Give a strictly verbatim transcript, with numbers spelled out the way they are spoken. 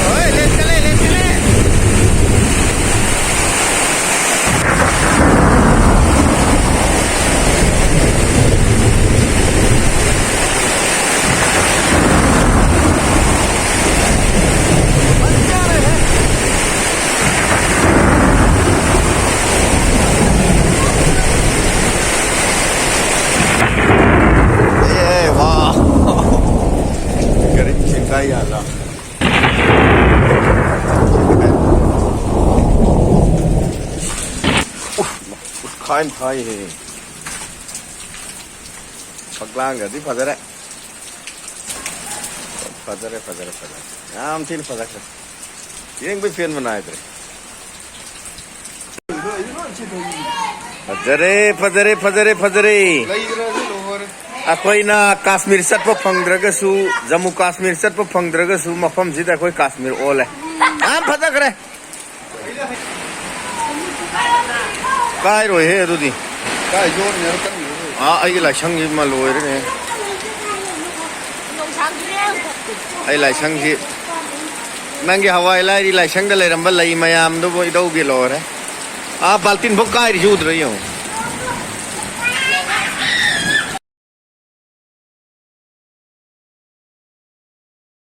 ꯍꯣꯏ, ꯂꯦꯟ ꯆꯠꯂꯦ, ꯂꯦꯟ ꯆꯠꯂꯦ꯫ ꯑꯦ, ꯋꯥ꯫ ꯒꯥꯔꯤ ꯆꯦꯡꯒꯥꯏ ꯌꯥꯜꯂ꯫ ꯎꯐ, ꯎꯐ, ꯈꯥꯏꯅ ꯊꯥꯏꯍꯦ꯫ ꯐꯛꯂꯥꯡꯒꯗꯤ ꯐꯖꯔꯦ꯫ ꯐꯖꯔꯦ, ꯐꯖꯔꯦ, ꯐꯖꯔꯦ꯫ ꯌꯥꯝ ꯊꯤꯅ ꯐꯖꯈ꯭ꯔꯦ꯫ ꯌꯦꯡꯕꯩ ꯄꯦꯟꯕ ꯅꯥꯏꯗ꯭ꯔꯦ꯫ ꯐꯖꯔꯦ, ꯐꯖꯔꯦ, ꯐꯖꯔꯦ, ꯐꯖꯔꯦ꯫ ꯑꯩꯈꯣꯏꯅ ꯀꯥꯁꯃꯤꯔ ꯆꯠꯄ ꯐꯪꯗ꯭ꯔꯒꯁꯨ, ꯖꯝꯃꯨ ꯀꯥꯁꯃꯤꯔ ꯆꯠꯄ ꯐꯪꯗ꯭ꯔꯒꯁꯨ, ꯃꯐꯝꯁꯤꯗ ꯑꯩꯈꯣꯏ ꯀꯥꯁꯃꯤꯔ ꯑꯣꯜꯂꯦ꯫ ꯌꯥꯝ ꯐꯖꯈ꯭ꯔꯦ꯫ ꯀꯥꯏꯔꯣꯏꯍꯦ ꯑꯗꯨꯗꯤ꯫ ꯀꯥꯏ ꯌꯣꯠꯅꯦ ꯀꯟꯅ꯫ ꯑꯥ, ꯑꯩꯒꯤ ꯂꯥꯏꯁꯪꯁꯤ ꯃ ꯂꯣꯏꯔꯦꯅꯦ꯫ ꯑꯩ ꯂꯥꯏꯁꯪꯁꯤ, ꯅꯪꯒꯤ ꯍꯋꯥꯏ ꯂꯥꯏꯔꯤ ꯂꯥꯏꯁꯪꯗ ꯂꯩꯔꯝꯕ ꯂꯩ ꯃꯌꯥꯝꯗꯨꯕꯨ ꯏꯙꯧꯒꯤ ꯂꯣꯏꯔꯦ꯫ ꯑꯥ, ꯕꯥꯜꯇꯤꯟꯐꯧ ꯀꯥꯏꯔꯤꯁꯤ ꯎꯗ꯭ꯔꯣ ꯌꯦꯡꯉꯨ꯫